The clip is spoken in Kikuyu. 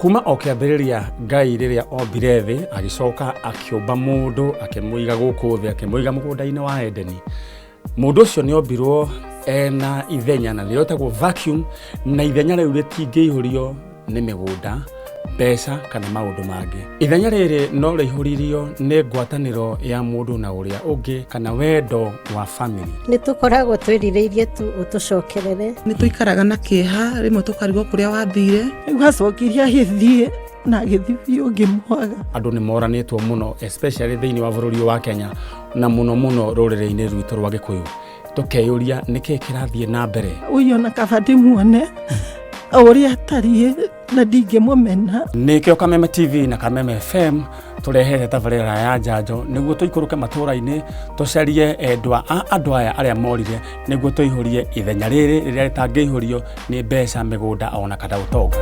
Kuma o kĩambĩrĩria Ngai rĩrĩa ombire thĩ agĩcoka akĩũmba mũndũ akĩmũiga gũkũ thĩ akĩmũiga mũgũnda-inĩ wa Edeni. Mũndũ ũcio nĩ ombirwo ena ithenya na nĩrĩo rĩtagwo vacuum, na ithenya rĩu rĩtingĩihũrio nĩ mĩgũnda, mbeca kana maũndũ mangĩ. Ithenya rĩrĩ no rĩihũririo nĩ ngwatanĩro ya mũndũ na ũrĩa ũngĩ kana wendo wa family. Nĩ tũkoragwo twĩrirĩirie tu ũtũcokerere. Nĩ tũikaraga na kĩeha, rĩmwe tũkarigwo kũrĩa wathire. Rĩu acokire agĩthiĩ na agĩthiĩ biũ ngĩmwaga. Andũ nĩ moranĩtwo mũno especially thĩinĩ wa bũrũri ũyũ wa Kenya na mũno mũno rũrĩrĩ-inĩ rwitũ rwa Gĩkũyũ. Tũkeyũria nĩkĩ kĩrathiĩ na mbere. Ũyũ ona kaba ndĩmuone o ũrĩa atariĩ na ndingĩmũmena. Nĩkĩo Kameme TV na Kameme FM tũrehete tabarĩra ya njanjo nĩguo tũikũrũke matũũra-inĩ tũcarie endwa a andũ aya arĩa morire nĩguo tũihũrie ithenya rĩrĩ rĩrĩa rĩtangĩihũrio nĩ mbeca, mĩgũnda ona kana ũtonga.